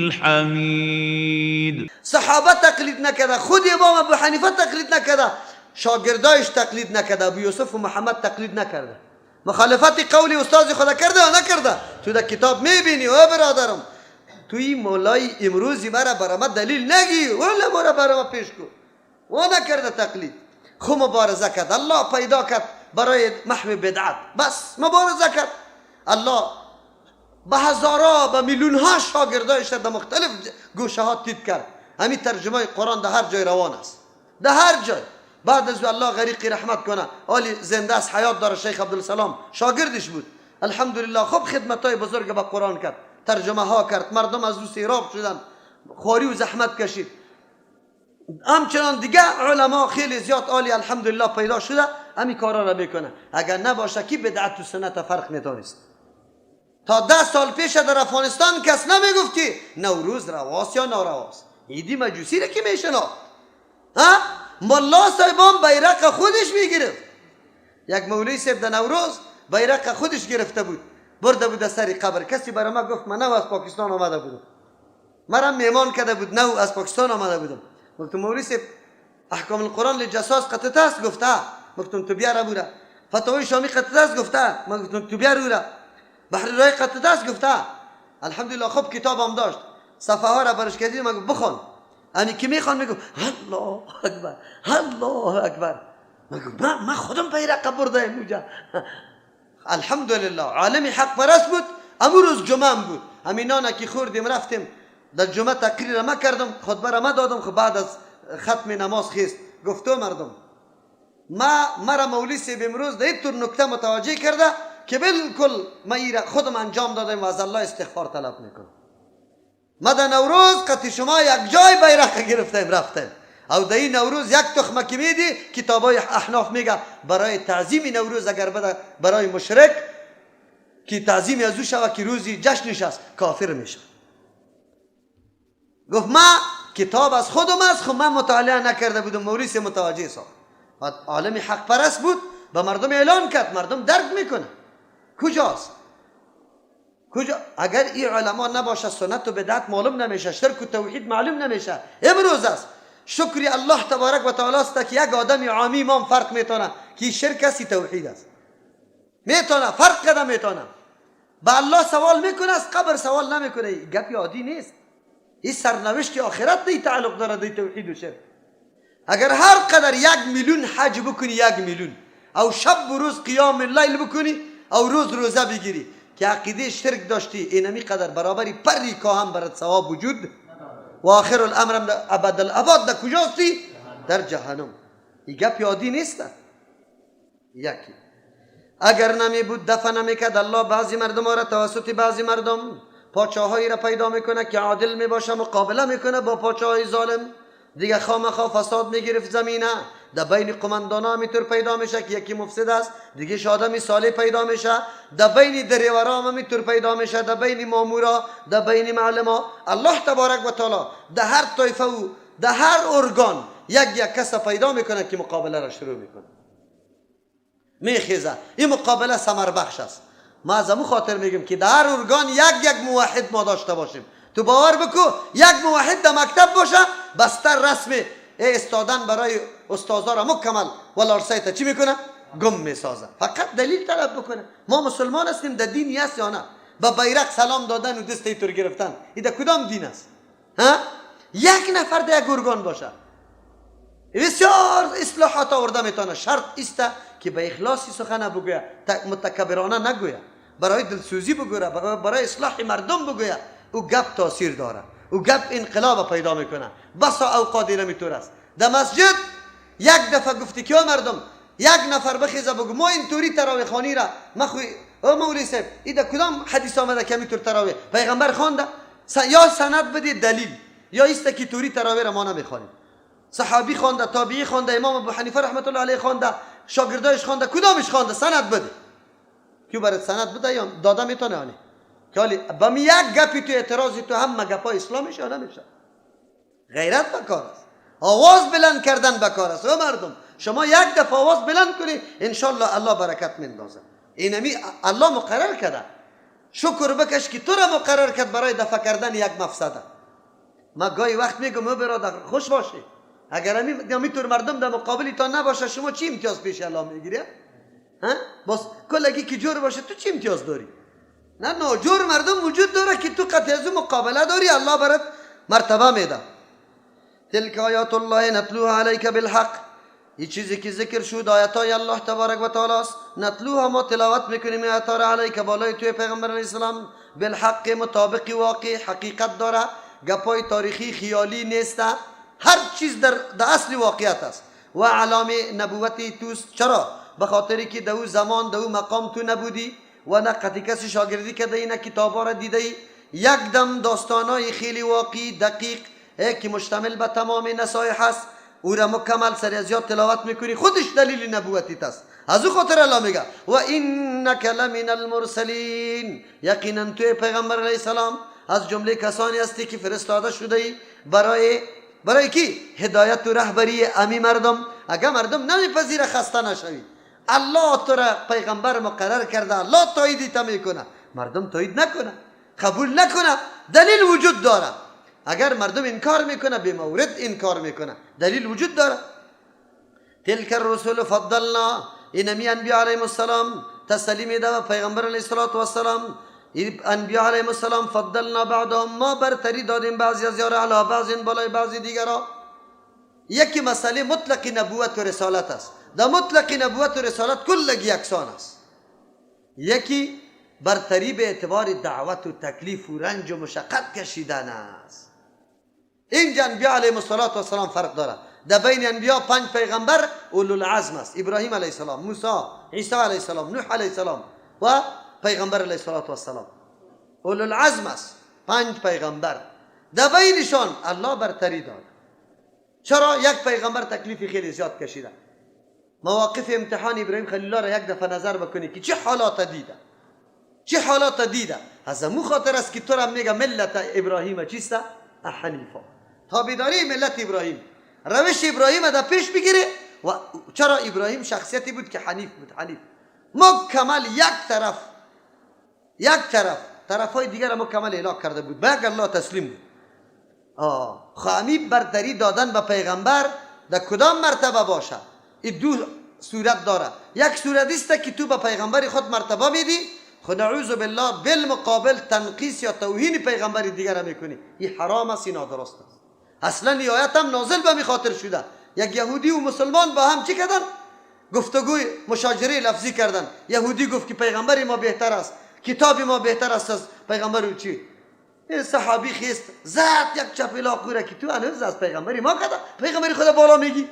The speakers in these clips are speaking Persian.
الحمید. صحابه تقلید نکرده، خود امام ابو حنیفه تقلید نکرده، شاگردایش تقلید نکرده، ابو یوسف و محمد تقلید نکرده. مخالفت قول استاد خدا کرده یا نکرده؟ تو در کتاب میبینی. او برادرم، توی مولای امروزی مرا برا دلیل نگی، ولی مرا برا پیش کو و نکرده تقلید. خو مبارزه کرد، الله پیدا کرد برای محو بدعت، بس مبارزه کرد. الله به هزارا، به میلیون ها شاگردایش در مختلف گوشه ها تیت کرد. همین ترجمه قرآن در هر جای روان است، در هر جای. بعد از الله غریق رحمت کنه، حالی زنده است، حیات داره، شیخ عبدالسلام شاگردش بود. الحمدلله خوب خدمت های بزرگ به قرآن کرد، ترجمه ها کرد، مردم از او سیراب شدن، خواری و زحمت کشید. همچنان دیگه علما خیلی زیاد عالی الحمدلله پیدا شده، همین کارا را میکنه. اگر نباشه کی بدعت و سنت فرق میتونست؟ تا 10 سال پیش در افغانستان کس نمیگفت که نوروز رواست یا نارواست. عیدی مجوسی را که میشناخت؟ ها، ملا صاحبان بیرق خودش میگرفت. یک مولوی صاحب در نوروز بیرق خودش گرفته بود، برده بود سر قبر. کسی برای ما گفت، من نو از پاکستان آمده بودم، مرا میمان کرده بود، نو از پاکستان آمده بودم. گفتم مولوی صاحب، احکام القرآن لجصاص قطعه است؟ گفته. گفتم تو بیاره بوده. فتاوی شامی قطعه است؟ گفته. من گفتم تو بیاره بوده. بحر رای قطعه است؟ گفته. الحمدلله خوب کتابم داشت، صفحه ها را برش کردیم، من گفت بخوان. یعنی که میخوان، میگم الله اکبر، الله اکبر. من گفت من خودم بیرق برده اونجا. الحمدلله عالم حق پرست بود. امو روز جمعه بود، همین که خوردیم رفتیم در جمعه، تقریر ما کردم، خطبه را ما دادم. خب بعد از ختم نماز خیست گفتو مردم، ما مرا مولوی صاحب امروز در طور نکته متوجه کرده که بالکل ما ایره خودم انجام دادم و از الله استغفار طلب میکنم. ما در نوروز قطی شما یک جای بیرق گرفتیم رفتیم. او در این نوروز یک تخمه که میدی، کتابای احناف میگه برای تعظیم نوروز اگر بده برای مشرک که تعظیم از او شوه که روزی جشنش است، کافر میشه. گفت ما کتاب از خودم است، خب من مطالعه نکرده بودم، موریس متوجه ساخت. عالم حق پرست بود، به مردم اعلان کرد، مردم درک میکنه. کجاست؟ کجا؟ اگر این علما نباشه، سنت و بدعت معلوم نمیشه، شرک و توحید معلوم نمیشه. امروز است، شکری الله تبارک و تعالی است که یک آدم عامی ما فرق میتونه که شرک است، توحید است. میتونه فرق کرده، میتونه با الله سوال میکنه، از قبر سوال نمیکنه. گپی عادی نیست. این سرنوشت آخرت دی تعلق داره، دی توحید و شرک. اگر هر قدر 1 میلیون حج بکنی، 1 میلیون، او شب و روز قیام لیل بکنی، او روز روزه بگیری، که عقیده شرک داشتی، اینمی قدر برابری پری هم برات ثواب وجود و آخر الامر ابد الاباد در کجاستی؟ در جهنم. این گپ عادی نیست. یکی اگر نمی بود، دفع نمیکرد الله بعضی مردم را توسط بعضی مردم، پاچاهایی را پیدا میکنه که عادل میباشه، مقابله میکنه با پاچاهای ظالم، دیگه خامخا فساد میگرفت زمینه. در بین قماندان ها میتور پیدا میشه که یکی مفسد است، دیگه آدمی صالح پیدا میشه. در بین دریورا هم میتور پیدا میشه، در بین مامورا، در بین معلما. الله تبارک و تعالی در هر طایفه و در هر ارگان یک یک کس پیدا میکنه که مقابله را شروع میکنه، میخیزه. این مقابله ثمر بخش است. ما از امو خاطر میگیم که در هر ارگان یک یک موحد ما داشته باشیم. تو باور بکو، یک موحد در مکتب باشه، بستر رسم استادن برای استادا را مکمل و لارسایت چی میکنه؟ گم میسازه. فقط دلیل طلب بکنه ما مسلمان هستیم، در دینی است یا نه. با بیرق سلام دادن و دست ایتور گرفتن، این در کدام دین است؟ ها، یک نفر در یک ارگان باشه، بسیار اصلاحات آورده میتونه. شرط است که به اخلاصی سخن بگوید، متکبرانه نگوید، برای دلسوزی بگوید، برای اصلاح مردم بگوید. او گپ تاثیر داره، او گپ انقلاب پیدا میکنه. بسا اوقات نمیتور است. در مسجد یک دفعه گفتی که مردم، یک نفر بخیزه بگو ما اینطوری تراویح خوانی را ما خوی، او مولوی صاحب، این در کدام حدیث آمده که همینطور تراویح پیغمبر خوانده؟ یا سند بدی، دلیل، یا ایست که توری تراویح را ما نمیخوانیم. صحابی خوانده، تابعی خوانده، امام ابو حنیفه رحمت الله علیه خوانده، شاگردایش خوانده، کدامش خوانده؟ سند بده. کیو برات سند بده یا داده میتونه آنی که حالی با می یک گپی تو اعتراضی تو هم گپای اسلامی یا نمیشه. غیرت بکار است، آواز بلند کردن بکار است. او مردم، شما یک دفعه آواز بلند کنی، انشالله الله برکت میندازه. اینمی الله مقرر کرده. شکر بکش که تو را مقرر کرد برای دفع کردن یک مفسده. ما گاهی وقت میگم او برادر خوش باشی، اگر همی طور مردم در مقابل تا نباشه شما چی امتیاز پیش الله میگیری؟ ها؟ باز کلگی که جور باشه تو چی امتیاز داری؟ نه ناجور مردم وجود داره که تو قطع از مقابله داری، الله برات مرتبه میده. تلك آیات الله نتلوها علیک بالحق. این چیزی که ذکر شد آیات های الله تبارک و تعالی است. نتلوها ما تلاوت میکنیم آیات را، علیک بالای توی پیغمبر علیه السلام، بالحق مطابق واقع حقیقت داره، گپای تاریخی خیالی نیست، هر چیز در اصل واقعیت است و علامه نبوت توست. چرا؟ به خاطری که در او زمان در او مقام تو نبودی و نه قطعی کسی شاگردی کرده ای، نه کتابا را دیده ای. یک دم داستانای خیلی واقعی دقیق که مشتمل به تمام نصایح است، او را مکمل سر از یاد تلاوت میکنی، خودش دلیل نبوتیت است. از او خاطر الله میگه و انک لمن المرسلین، یقینا تو پیغمبر علیه السلام از جمله کسانی هستی که فرستاده شده ای برای کی؟ هدایت و رهبری امی مردم. اگر مردم نمیپذیره خسته نشوی، الله تو را پیغمبر مقرر کرده، الله تایید تا میکنه، مردم تایید نکنه، قبول نکنه، دلیل وجود داره. اگر مردم انکار میکنه به مورد انکار میکنه، دلیل وجود داره. تلك الرسل فضلنا، اینمی انبیاء علیهم السلام تسلی میده و پیغمبر علیه الصلاة والسلام. انبیاء علیهم السلام فضلنا بعضهم، ما برتری دادیم بعضی از یار علی بعض بالای بعضی دیگرا. یکی مسئله مطلق نبوت و رسالت است. در مطلق نبوت و رسالت کلگی یکسان است. یکی برتری به اعتبار دعوت و تکلیف و رنج و مشقت کشیدن است. اینجا انبیاء علیهم السلام فرق داره. در بین انبیا 5 پیغمبر اولو العزم است: ابراهیم علیه السلام، موسی، عیسی علیه السلام، نوح علیه السلام و پیغمبر علیه السلام. اولو العزم است 5 پیغمبر. در بینشان الله برتری داد. چرا؟ یک پیغمبر تکلیف خیلی زیاد کشیده. مواقف امتحان ابراهیم خلیل الله را یک دفعه نظر بکنی که چه حالات دیده، چه حالات دیده. از امو خاطر است که تو را میگه ملت ابراهیم چیست؟ حنیفا. تابعداری ملت ابراهیم، روش ابراهیم در پیش بگیره. و چرا ابراهیم شخصیتی بود که حنیف بود؟ حنیف مکمل یک طرف، یک طرف، طرفهای دیگر مکمل اعلاق کرده بود، به الله تسلیم بود. خامی برتری دادن به پیغمبر در کدام مرتبه باشه؟ این دو صورت داره. یک صورت است که تو به پیغمبر خود مرتبه میدی، خود نعوذ بالله بالمقابل تنقیص یا توهین پیغمبر دیگر میکنی. این حرام است، این نادرست است. اصلا این آیت هم نازل به می خاطر شده. یک یهودی و مسلمان با هم چی کردن؟ گفتگوی مشاجره لفظی کردن. یهودی گفت که پیغمبر ما بهتر است، کتاب ما بهتر است از پیغمبر. او چی؟ این صحابی خیست زد یک چپیلا خوره که تو هنوز از پیغمبری ما کده پیغمبری خدا بالا میگی،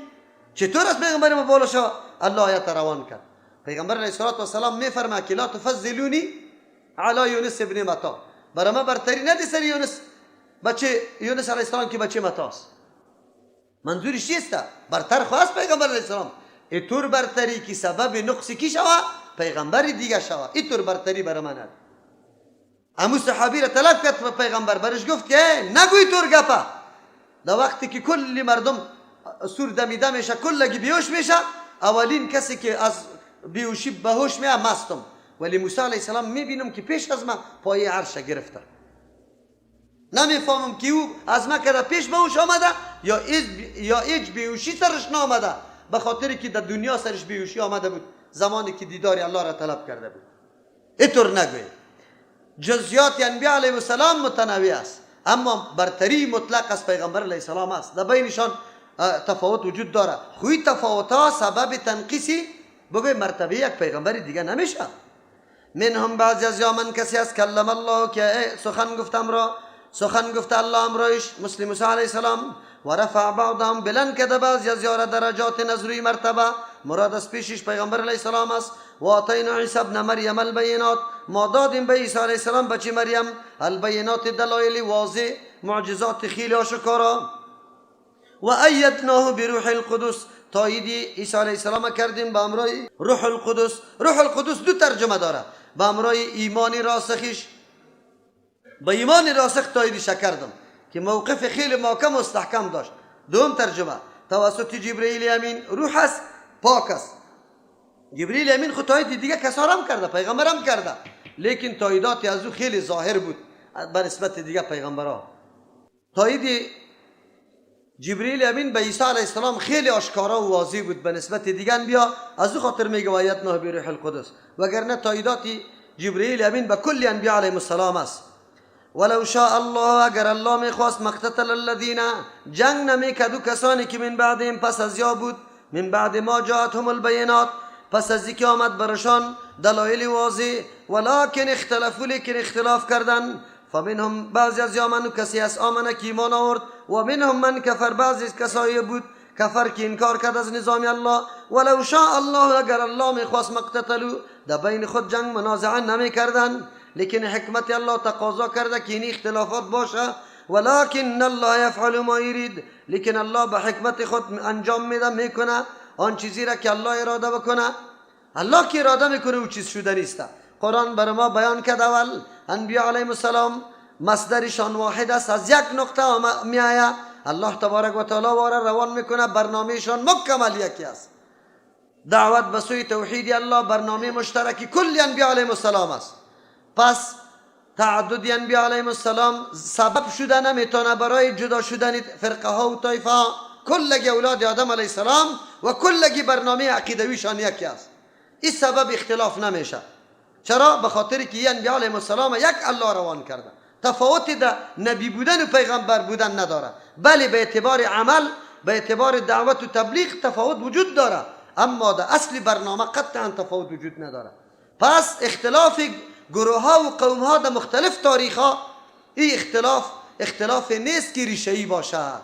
چطور از پیغمبری ما بالا شو؟ الله آیت روان کرد. پیغمبر علیه السلام میفرما که لا تفضلونی علی یونس ابن متا، برای ما برتری ندی سر یونس بچه یونس علیه السلام که بچه متاست. منظورش چیست؟ برتر خواست پیغمبر علیه السلام. اینطور برتری که سبب نقص کی شوه؟ پیغمبر دیگه شوه. اینطور برتری برای من ندی. امو صحابی را طلب کرد پیغمبر، برش گفت که نگوی طور گپه. در وقتی که کل مردم سور دمیده میشه، کلگی بیهوش میشه، اولین کسی که از بیهوشی به هوش میاد مستم. ولی موسی علیه السلام میبینم که پیش از من پای عرش گرفته. نمیفهمم که او از من کرده پیش به هوش آمده یا ایج بیهوشی سرش نامده، به خاطر که در دنیا سرش بیهوشی آمده بود زمانی که دیدار الله را طلب کرده بود. اینطور نگوید. جزئیات انبیاء علیه السلام متنوع است، اما برتری مطلق از پیغمبر علیه السلام است. در بینشان تفاوت وجود داره. خوی تفاوت ها سبب تنقیصی بگوی مرتبه یک پیغمبر دیگه نمیشه. منهم بعضی از یا من کسی است کلم الله که سخن گفتم را سخن گفت الله امرایش مثل موسی علیه السلام، و رفع بعضهم بلند کرده بعضی از یار درجات نظری مرتبه، مراد از پیشش پیغمبر علیه السلام است. و آتینا عیسی ابن مریم البینات، ما دادیم به عیسی علیه السلام بچه مریم البینات دلایل واضح، معجزات خیلی آشکارا. و ایدناه بروح القدس، تایید عیسی علیه السلام کردیم به امرای روح القدس. روح القدس دو ترجمه داره، به امرای ایمان راسخش، به ایمان راسخ تاییدش کردم که موقف خیلی محکم و مستحکم داشت. دوم ترجمه توسط جبرئیل امین، روح است پاک است. جبرئیل امین خود تایید دیگه کسا هم کرده، پیغمبرم کرده. لیکن تاییدات از او خیلی ظاهر بود به نسبت دیگه پیغمبرها. تایید جبرئیل امین به عیسی علیه السلام خیلی آشکارا و واضح بود به نسبت دیگه انبیا، از او خاطر میگه و ایدناه بروح القدس، وگرنه تاییدات جبرئیل امین به کل انبیا علیهم السلام است. ولو شاء الله، اگر الله میخواست، ما اقتتل الذین، جنگ نمیکرد او کسانی که من بعدهم، پس از یا بود، من بعد ما جاءتهم البینات، پس از اینکه آمد برشان دلایل واضح، ولکن اختلفوا، لیکن اختلاف کردن. فمنهم، بعضی از یا من کسی از آمنه که ایمان آورد، و منهم من کفر، بعضی از کسایی بود کفر که انکار کرد از نظام الله. ولو شاء الله، اگر الله میخواست، ما اقتتلوا، در بین خود جنگ منازعه نمیکردن، لیکن حکمت الله تقاضا کرده که این اختلافات باشه. ولكن الله یفعل ما یرید، لیکن الله به حکمت خود انجام میده، میکنه آن چیزی را که الله اراده بکنه. الله که اراده میکنه او چیز شده نیست. قرآن بر ما بیان کرد اول انبیاء علیهم السلام مصدرشان واحد است، از یک نقطه میآید، الله تبارک و تعالی واره روان میکنه، برنامهشان مکمل یکی است. دعوت به سوی توحید الله برنامه مشترکی کل انبیاء علیهم السلام است. پس تعدد انبیاء علیهم السلام سبب شده نمیتونه برای جدا شدن فرقه ها و طایفه ها. کلگی اولاد آدم علیه السلام و کلگی برنامه عقیدویشان یکی است. این سبب اختلاف نمیشه. چرا؟ به خاطر که انبیاء علیهم السلام یک الله روان کرده، تفاوت در نبی بودن و پیغمبر بودن نداره. بله به اعتبار عمل، به اعتبار دعوت و تبلیغ تفاوت وجود داره، اما در اصل برنامه قطعا تفاوت وجود نداره. پس اختلاف گروه ها و قوم ها در مختلف تاریخ ها، این اختلاف اختلاف نیست که ریشه ای باشد،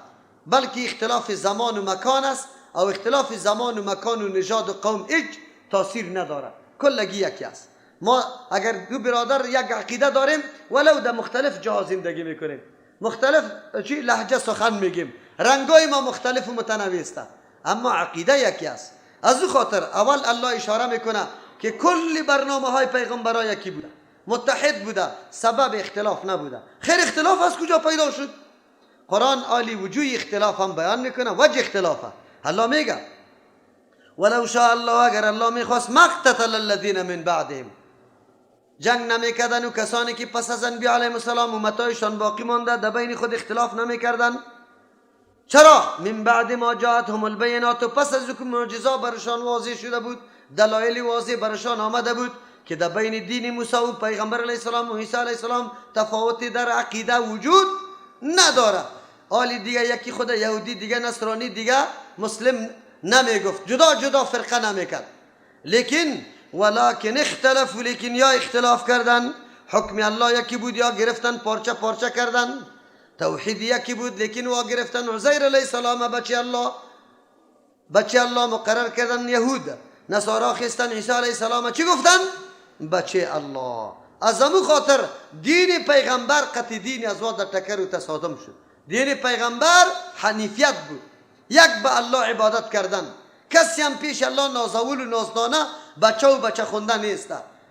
بلکه اختلاف زمان و مکان است، او اختلاف زمان و مکان و نژاد و قوم هیچ تاثیر نداره، کلگی یکی است. ما اگر دو برادر یک عقیده داریم، ولو در مختلف جا زندگی میکنیم، مختلف چی لهجه سخن میگیم، رنگای ما مختلف و متنوع است، اما عقیده یکی است. از او خاطر اول الله اشاره میکنه که کل برنامه های پیغمبرای یکی بوده، متحد بوده، سبب اختلاف نبوده. خیر اختلاف از کجا پیدا شد؟ قرآن عالی وجوه اختلاف هم بیان میکنه، وجه اختلافه. الله میگه ولو شاء الله، اگر الله میخواست، ما اقتتل الذین من بعدهم، جنگ نمیکردن و کسانی که پس از انبیاء علیهم السلام امتایشان باقی مانده در بین خود اختلاف نمیکردن. چرا؟ من بعد ما جاءتهم البینات، پس از که معجزه برشان واضح شده بود، دلایل واضح برشان آمده بود که در بین دین موسی و پیغمبر علیه السلام و عیسی علیه السلام تفاوت در عقیده وجود نداره. آلی دیگه یکی خود یهودی، دیگه نصرانی، دیگه مسلم نمیگفت، جدا جدا فرقه نمیکرد. لیکن ولکن اختلف، لیکن یا اختلاف کردن، حکم الله یکی بود یا گرفتن پارچه پارچه کردن، توحید یکی بود لیکن وا گرفتن عزیر علیه السلام بچه الله، بچه الله مقرر کردن یهود، نصارا خستن عیسی علیه السلام چی گفتن؟ بچه الله. از امو خاطر دین پیغمبر قطع دین از در تکر و تصادم شد. دین پیغمبر حنیفیت بود، یک به الله عبادت کردن، کسی هم پیش الله نازول و نازدانه بچه و بچه خونده نیست،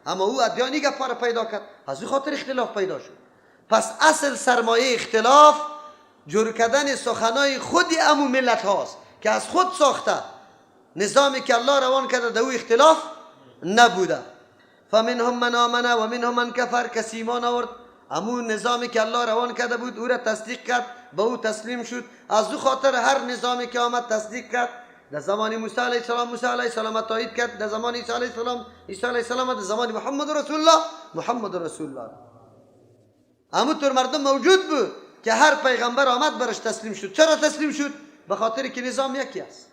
اما او ادیانی گپا پیدا کرد، از او خاطر اختلاف پیدا شد. پس اصل سرمایه اختلاف جور کردن سخنای خود امو ملت هاست که از خود ساخته. نظامی که الله روان کرده در او اختلاف نبوده. فمنهم من آمن و منهم من کفر، کسی ایمان آورد، امو نظامی که الله روان کرده بود او را تصدیق کرد، به او تسلیم شد. از او خاطر هر نظامی که آمد تصدیق کرد. در زمان موسی علیه السلام موسی علیه السلام تایید کرد، در زمان عیسی علیه السلام عیسی علیه السلام، در زمان محمد رسول الله محمد رسول الله. امو طور مردم موجود بود که هر پیغمبر آمد برش تسلیم شد. چرا تسلیم شد؟ به خاطر که نظام یکی است.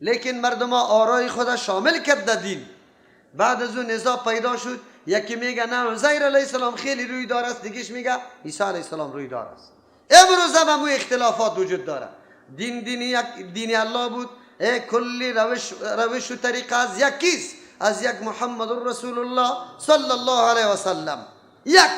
لیکن مردم آرای خود شامل کرد در دین. بعد از اون نزاع پیدا شد، یکی میگه نه عزیر علیه السلام خیلی روی دار است، دیگهش میگه عیسی علیه السلام روی دار است. امروز هم همون اختلافات وجود داره. دین دین یک دین الله بود، کلی روش و طریقه از یکیست، از یک محمد رسول الله صلی الله علیه و سلم یک.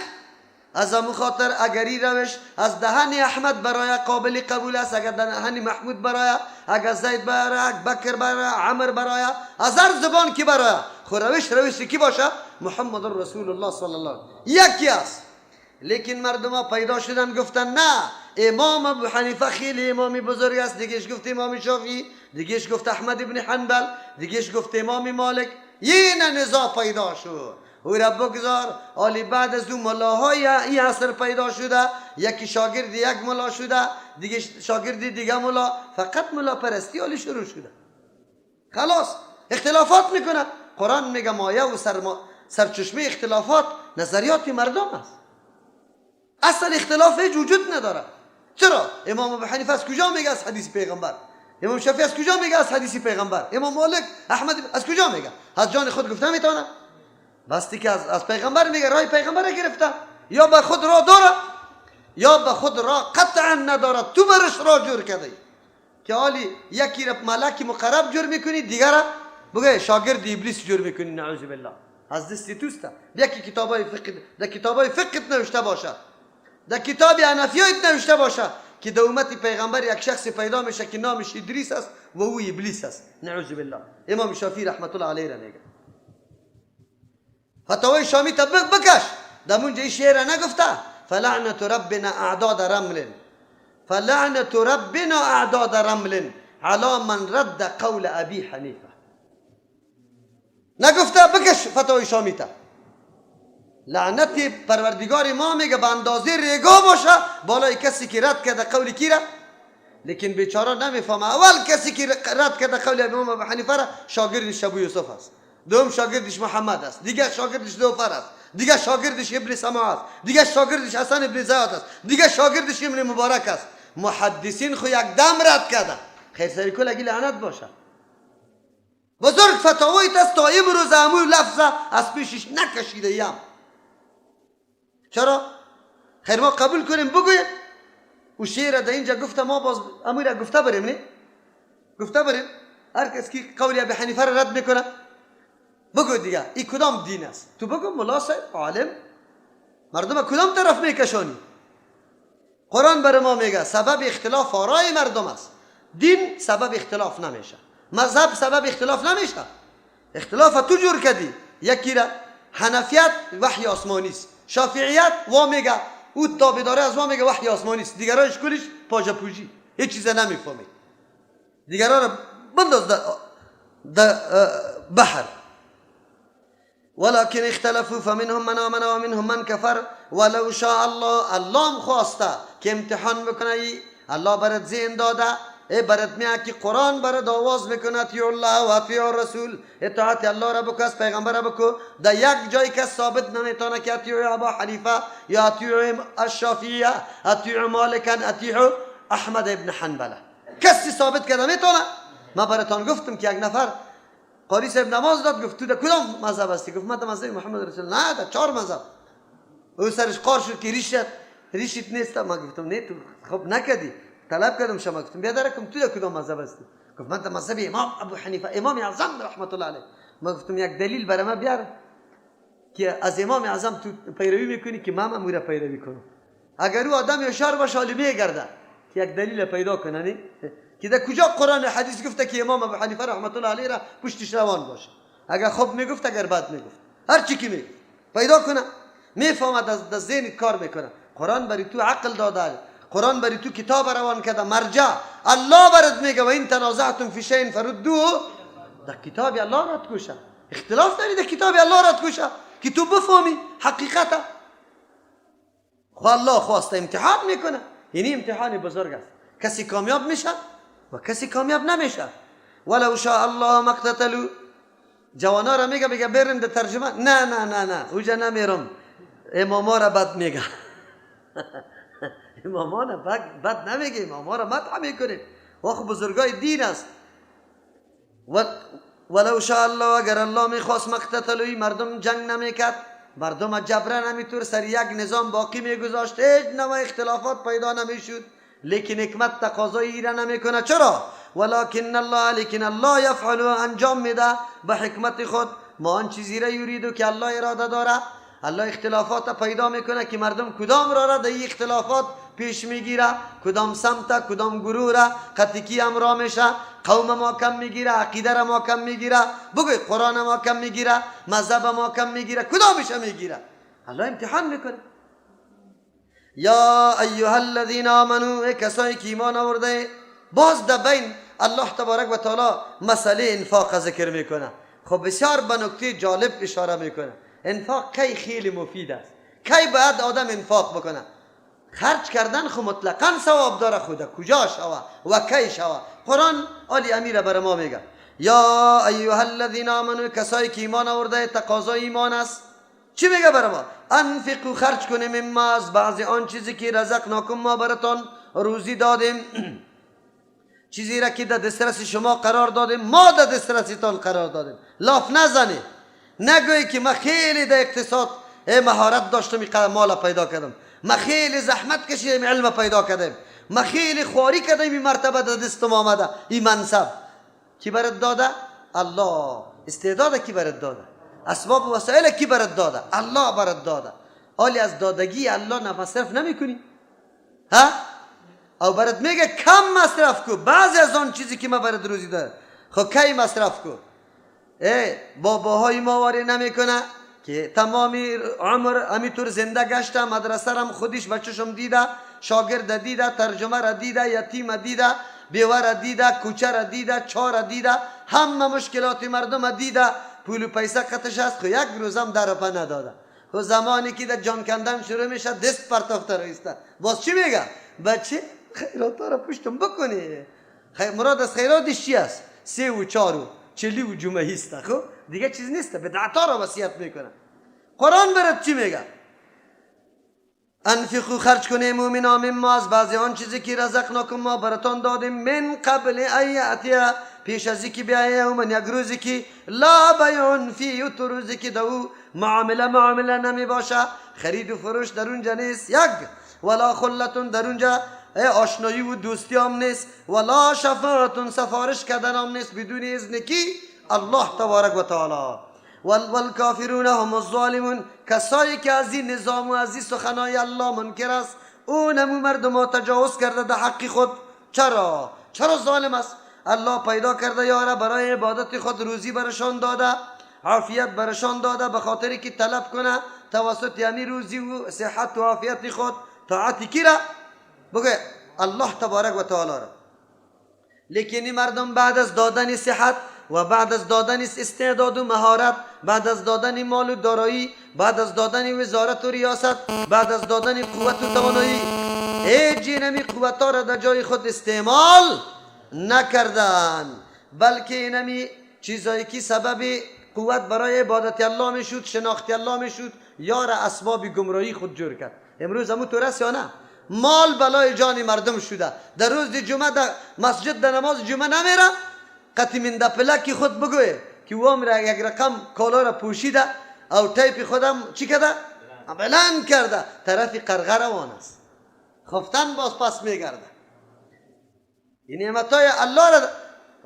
از امو خاطر اگر این روش از دهن احمد برای قابل قبول است، اگر دهن محمود برای، اگر زید برای، بکر برای، عمر برای، از هر زبان کی برای، خو روش روش کی باشه؟ محمد رسول الله صلی الله علیه یکی است. لیکن مردم ها پیدا شدن گفتن نه، امام ابو حنیفه خیلی امامی بزرگ است، دیگهش گفت امام شافعی، دیگهش گفت احمد ابن حنبل، دیگهش گفت امام مالک. یه نزاع پیدا شد. او را بگذار. آلی بعد از اون ملاهای این عصر پیدا شده، یکی شاگرد یک ملا شده، دیگه شاگرد دیگه ملا، فقط ملا پرستی آلی شروع شده. خلاص اختلافات میکنه. قرآن میگه مایه و سرچشمه اختلافات نظریات مردم است. اصل اختلاف هیچ وجود نداره. چرا؟ امام ابو حنیفه از کجا میگه از حدیث پیغمبر؟ امام شافعی از کجا میگه از حدیث پیغمبر؟ امام مالک، احمد از کجا میگه؟ از جان خود گفته میتونه؟ بستی که از پیغمبر میگه، راه پیغمبر گرفته، یا به خود راه داره یا به خود راه قطعا نداره. تو برش راه جور کرده که حالی یکی را ملک مقرب جور میکنی، دیگر را بگه شاگرد ابلیس جور میکنی. نعوذ بالله. از دستی توست. یکی کتابای فقه، در کتابای فقه نوشته باشه، در کتاب حنفیات نوشته باشه که در امت پیغمبر یک شخص پیدا میشه که نامش ادریس است و او ابلیس است. نعوذ بالله. امام شافعی رحمت الله علیه را میگه فتاوی شامی تا بکش در اونجا این شعر نگفته فلعنت ربنا اعداد رمل، فلعنت ربنا اعداد رمل على من رد قول ابی حنیفه. نگفته بکش فتاوی شامی تا. لعنت پروردگار ما میگه به اندازه ریگا باشه بالای کسی که رد کرده قول کی را. لیکن بیچاره نمیفهمه. اول کسی که رد کرده قول امام ابو حنیفه را شاگردش ابو یوسف است، دوم شاگردش محمد است، دیگه شاگردش دوفر است، دیگه شاگردش ابن سما است، دیگه شاگردش حسن ابن زیاد است، دیگه شاگردش ابن مبارک است. محدثین خو یک دم رد کرده. خیر سری کل اگه لعنت باشه. بزرگ فتاوی است تا امروز امو لفظ از پیشش نکشیده یم. چرا؟ خیر ما قبول کنیم بگویم او شعر در اینجا گفته، ما باز امو را گفته بریم، نه گفته بریم. هر کس که قول ابی حنیفه را رد میکنه بگو دیگه این کدام دین است؟ تو بگو ملا صاحب عالم، مردم کدام طرف میکشانی؟ قرآن بر ما میگه سبب اختلاف آرای مردم است. دین سبب اختلاف نمیشه، مذهب سبب اختلاف نمیشه. اختلاف تو جور کردی. یکی را حنفیت وحی آسمانی است، شافعیت وا میگه او تابعداره از وا میگه وحی آسمانی است، دیگرایش کلش پاجه پوجی، هیچ چیز نمیفهمی. دیگرا را بنداز در بحر. ولكن اختلفوا فمنهم من آمن ومنهم من كفر ولو شاء الله. الله خواسته که امتحان بکنه. الله برات ذهن داده، ای برات میگه که قرآن برات آواز میکنه اطیعوا الله و اطیعوا الرسول، اطاعت الله را بکو، از پیغمبر را بکو. در یک جای که ثابت نمیتونه که اطیعوا ابا حنیفه یا اطیعوا الشافعیه، اطیعوا مالکا، اطیعوا احمد ابن حنبله، کسی ثابت کرده میتونه. ما براتان گفتم که یک نفر قاری صاحب نماز داد، گفت تو در کدام مذهب هستی؟ گفت من در مذهب محمد رسول الله. نه، در چهار مذهب. او سرش قار شد که ریشت نیست. ما گفتم نه تو خب نکردی، طلب کردم شما، گفتم بیا درکم تو در کدام مذهب هستی؟ گفت من در مذهب امام ابو حنیفه، امام اعظم رحمت الله علیه. ما گفتم یک دلیل برای ما بیار که از امام اعظم تو پیروی میکنی که من هم پیروی کنم. اگر او آدم یشار باشه حالی میگرده که یک دلیل پیدا کنه، نه که در کجا قرآن و حدیث گفته که امام ابو حنیفه رحمت الله علیه را پشتش روان باشه. اگر خوب میگفت، اگر بد میگفت، هر چی که میگفت پیدا کنه، میفهمد، از ذهن کار میکنه. قرآن برای تو عقل داده، قرآن برای تو کتاب روان کرده، مرجع الله برات میگه و این تنازعتم فی شیء فردوه. در کتاب الله رد کوشه، اختلاف داری در کتاب الله رد کوشه که تو بفهمی حقیقت. خو الله خواسته امتحان میکنه، یعنی امتحان بزرگ است. کسی کامیاب میشه و کسی کامیاب نمیشه. ولو شاء الله ما اقتتلوا. جوانا را میگه، میگه بریم در ترجمه. نه نه نه نه، اوجا نمیرم، اماما را بد میگه. اماما را بد نمیگه، اماما را مدح میکنیم، وخ بزرگای دین است. ولو شاء الله، اگر الله میخواست ما اقتتلوا، مردم جنگ نمیکرد، مردم جبران همیطور سر یک نظام باقی میگذاشت، هیچ نوع اختلافات پیدا نمیشد. لیکن حکمت تقاضای ایره نمیکنه. چرا؟ ولکن الله، لیکن الله یفعل، انجام میده به حکمت خود ما آن چیزی را یریدو که الله اراده داره. الله اختلافات پیدا میکنه که مردم کدام را را در اختلافات پیش میگیره، کدام سمت، کدام گروه را قطعی امرا میشه. قوم ما کم میگیره، عقیده را ما کم میگیره، بگوی قرآن ما کم میگیره، مذهب ما کم میگیره، کدامش میگیره؟ الله امتحان میکنه. یا ایها الذین آمنو، ای کسایی که ایمان آورده. باز در بین الله تبارک و تعالی مسئله انفاق ذکر میکنه. خب بسیار به نکته جالب اشاره میکنه. انفاق کی خیلی مفید است؟ کی باید آدم انفاق بکنه؟ خرج کردن خو مطلقا ثواب داره، خود کجا شوه و کی شوه؟ قرآن آلی امیر بر ما میگه یا ایها الذین آمنوا، کسایی که ایمان آورده، تقاضای ایمان است. چی میگه بر ما؟ انفقوا، خرج کنیم، مما، از بعض آن چیزی که رزقناکم، ما براتان روزی دادیم، چیزی را که در دسترس شما قرار دادیم، ما در دسترستان قرار دادیم. لاف نزنی، نگویی که ما خیلی در اقتصاد مهارت داشتم اینقدر مال پیدا کردم، ما خیلی زحمت کشیدیم علم پیدا کردیم، ما خیلی خواری کردیم این مرتبه در دستم آمده، این منصب کی برات داده؟ الله. استعداد کی برات داده؟ اسباب و وسایل کی برات داده؟ الله برات داده. حالی از دادگی الله مصرف نمیکنی؟ ها؟ او برات میگه کم مصرف کو بعضی از آن چیزی که ما برات روزی داده. خب کی مصرف کو؟ ای باباهای ما واری نمیکنه که تمامی عمر همیطور زنده گشته، مدرسه رم خودش بچشم دیده، شاگرد دیده، ترجمه را دیده، یتیم دیده، بیوه را دیده، کوچه را دیده، چاه را دیده، همه مشکلات مردم دیده، پول و پیسه قطش است، خو یک روزم ده روپه نداده. خو زمانی که در جان کندن شروع میشه دست پرتافته رایسته، باز چی میگه؟ بچه خیرات را پشتم بکنی. مراد از خیراتش چی است؟ سه و چهار و چلی و جمعه است، خب دیگه چیز نیست، بدعت را وصیت میکنه. قرآن برات چی میگه؟ انفقوا، خرج کنه مومنا، مما، از بعضی آن چیزی که رزقناکم، ما براتان دادیم، من قبل ان یأتی، پیش از اینکه بیایه، یوم، یک روزی که لا بیع فیه، تو روزی که دو معامله معامله نمی باشه، خرید و فروش در اونجا نیست، یک ولا خلة، در اونجا آشنایی و دوستی هم نیست، ولا شفاعة، سفارش کردن هم نیست، بدون اذن کی؟ الله تبارک و تعالی. والکافرون هم الظالمون. کسایی که از این نظام و از این سخنای الله منکر است، اونمو مردم تجاوز کرده در حق خود. چرا؟ چرا ظالم است؟ الله پیدا کرده یاره برای عبادت خود، روزی برشان داده، عافیت برشان داده، به خاطر که طلب کنه توسط یعنی روزی و صحت و عافیت خود طاعت کی را؟ بگه الله تبارک و تعالی را. لیکن این مردم بعد از دادن صحت و بعد از دادن استعداد و مهارت، بعد از دادن مال و دارایی، بعد از دادن وزارت و ریاست، بعد از دادن قوت و توانایی، هیچ اینمی قوت را در جای خود استعمال نکردن، بلکه اینمی چیزایی که سبب قوت برای عبادت الله میشد، شناخت الله میشد، یار اسباب گمراهی خود جور کرد. امروز همو طور است یا نه؟ مال بلای جان مردم شده. در روز جمعه در مسجد در نماز جمعه نمیره، قطی من پلکی خود بگوی که او را یک رقم کالا را پوشیده او تایپ خودم چی کرده؟ بلند کرده، طرف قرغه روان است، خفتن باز پس میگرده. این نعمتای الله را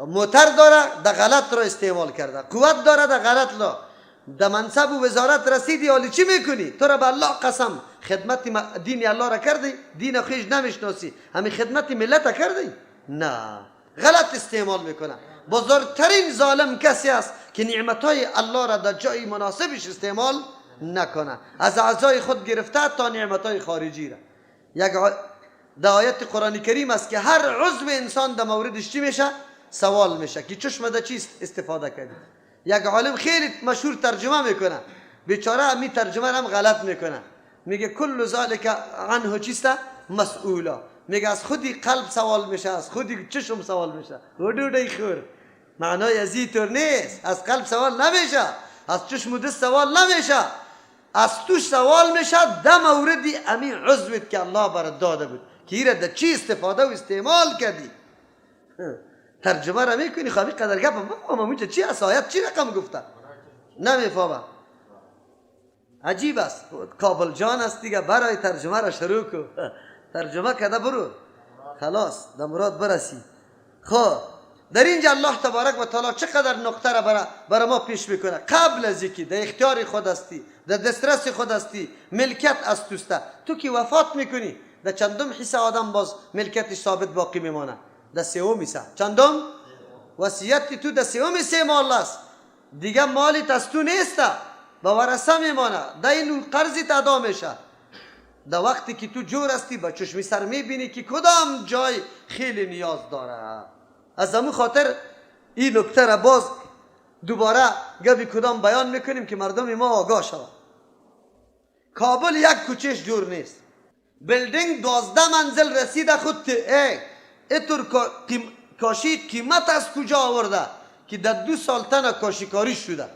موتر داره در غلط را استعمال کرده، قوت داره در غلط را، در منصب و وزارت رسیدی، حالی چی میکنی؟ تو را به الله قسم، خدمت دین الله را کردی؟ دین خویش نمیشناسی، همین خدمت ملت کردی؟ نه، غلط استعمال میکنه. بزرگترین ظالم کسی است که نعمتهای الله را در جای مناسبش استعمال نکنه، از اعضای خود گرفته تا نعمتهای خارجی را. یک در آیت قرآن کریم است که هر عضو انسان در موردش چی میشه؟ سوال میشه که چشم در چی استفاده کردی؟ یک عالم خیلی مشهور ترجمه میکنه، بیچاره می ترجمه هم غلط میکنه، میگه کل ذلک عنه چیست؟ مسئولا. میگه از خودی قلب سوال میشه، از خودی چشم سوال میشه. ودودی خور، معنای از این طور نیست. از قلب سوال نمیشه، از چشم و دست سوال نمیشه، از توش سوال میشه ده موردی امی عضوت که الله برات داده بود که ایره ده چی استفاده و استعمال کردی. ترجمه را میکنی، خب قدر گپ بفهمم اونجا چی است، آیت چی رقم گفته نمیفهمم. عجیب است. کابل جان است دیگه، برای ترجمه را شروع کو، ترجمه کده برو، خلاص در مراد برسی. خب در اینجا الله تبارک و تعالی چقدر نقطه را برای ما پیش میکنه. قبل از اینکه در اختیار خود هستی، در دسترس خود هستی، ملکیت از توسته، تو که وفات میکنی در چندم حصه آدم باز ملکیتش ثابت باقی میمانه؟ در سوم حصه. چندم؟ وصیت تو در سوم حصه مال است، دیگه مالی از تو نیست، به ورثه میمانه، در این قرضی ادا میشه. در وقتی که تو جور هستی با چشمی سر میبینی که کدام جای خیلی نیاز داره. از همون خاطر این نکته را باز دوباره گپی کدام بیان میکنیم که مردم ما آگاه شود. کابل یک کوچش جور نیست. Building 12 منزل رسیده خود ای اتور کاشی قیمت از کجا آورده که در 2 سال تنها کاشیکاری شده.